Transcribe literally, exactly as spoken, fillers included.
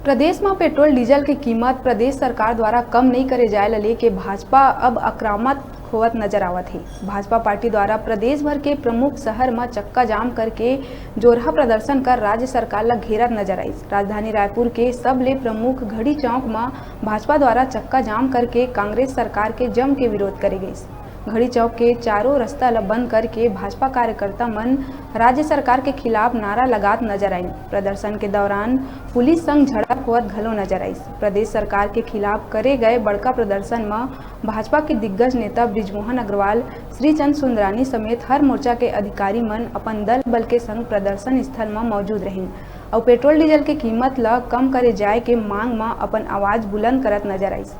प्रदेश म petrol diesel के कीमत प्रदेश सरकार द्वारा कम नइ करे जाय ल लेके भाजपा अब आक्रामक होवत नजर आवत हे। भाजपा पार्टी द्वारा प्रदेश भर के प्रमुख शहर म चक्का जाम करके जोरहा प्रदर्शन कर राज्य सरकार ल घेरत नजर आइस। राजधानी रायपुर के सबले प्रमुख घड़ी चौक म भाजपा द्वारा चक्का जाम करके कांग्रेस सरकार के जम के विरोध करे गइस। घड़ी चौक के चारों रस्ता ल बंद करके भाजपा कार्यकर्ता मन राज्य सरकार के खिलाफ नारा लगात नजर आइन। प्रदर्शन के दौरान पुलिस संग झड़प होवत घलो नजर आइस। प्रदेश सरकार के खिलाफ करे गए बड़का प्रदर्शन म भाजपा के दिग्गज नेता बृजमोहन अग्रवाल, श्रीचंद सुंदरानी समेत हर मोर्चा के अधिकारी मन अपन दल बल के संग प्रदर्शन स्थल म मौजूद रहिन अउ पेट्रोल डीजल के कीमत ल कम करे जाय के मांग म अपन आवाज बुलंद करत नजर आइस।